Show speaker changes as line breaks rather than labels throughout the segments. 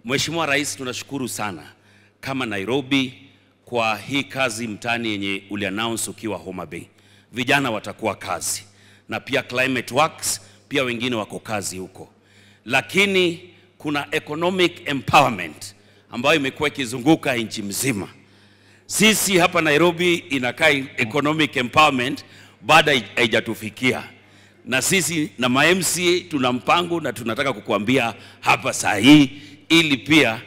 Mheshimiwa Rais, tunashukuru sana kama Nairobi kwa hii kazi mtaani yenye uliannounce ukiwa Homa Bay. Vijana watakuwa kazi, na pia Climate Works pia wengine wako kazi huko. Lakini kuna economic empowerment ambayo imekuwa ikizunguka nchi mzima. Sisi hapa Nairobi inakaa economic empowerment bado haijatufikia. Na sisi na ma MCA tuna mpango na tunataka kukuambia hapa saa hii ili pia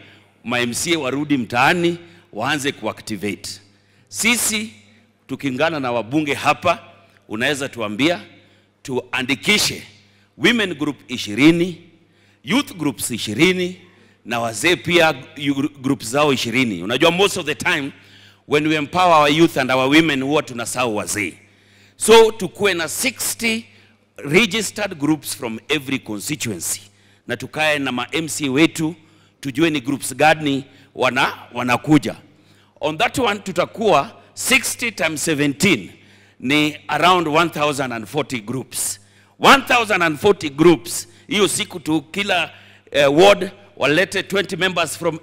ma MCA warudi mtaani waanze kuactivate. Sisi tukiungana na wabunge hapa, unaweza tuambia tuandikishe women group 20, youth groups 20 na wazee pia groups zao 20. Unajua most of the time when we empower our youth and our women huwa tunasahau wazee. So tukue na 60 registered groups from every constituency. Na tukae na ma MC wetu tujue ni groups gani wanakuja. On that one tutakuwa 60 times 17 ni around 1040 groups. 1040 groups. Hiyo siku tu kila ward walete 20 members from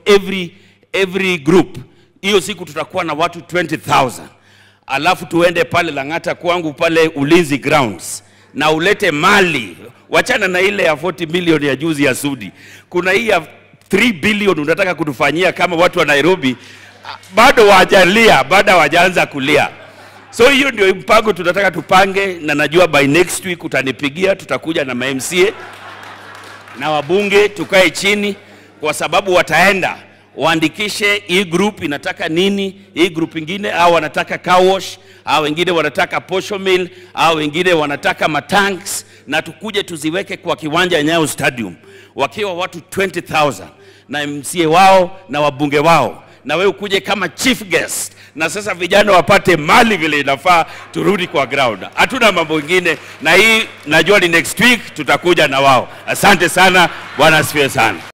every group. Hiyo siku tutakuwa na watu 20,000. Alafu tuende pale Lang'ata kwangu pale Ulinzi Grounds na ulete mali. Wachana na ile ya 40 million ya juzi ya Sudi. Kuna hii ya 3 billion unataka kutufanyia kama watu wa Nairobi bado wajalia, bado hawajaanza kulia. So hiyo ndio mpango tunataka tupange, na najua by next week utanipigia, tutakuja na ma MCA na wabunge tukae chini, kwa sababu wataenda waandikishe hii group inataka nini, hii group ingine au wanataka car wash, au wengine wanataka posho mill, au wengine wanataka matanks, na tukuje tuziweke kwa kiwanja Nyayo Stadium wakiwa watu 20,000 na MCA wao na wabunge wao, na wewe ukuje kama chief guest, na sasa vijana wapate mali vile inafaa, turudi kwa ground. Hatuna mambo mengine, na hii najua ni next week tutakuja na wao. Asante sana, Bwana asifiwe sana.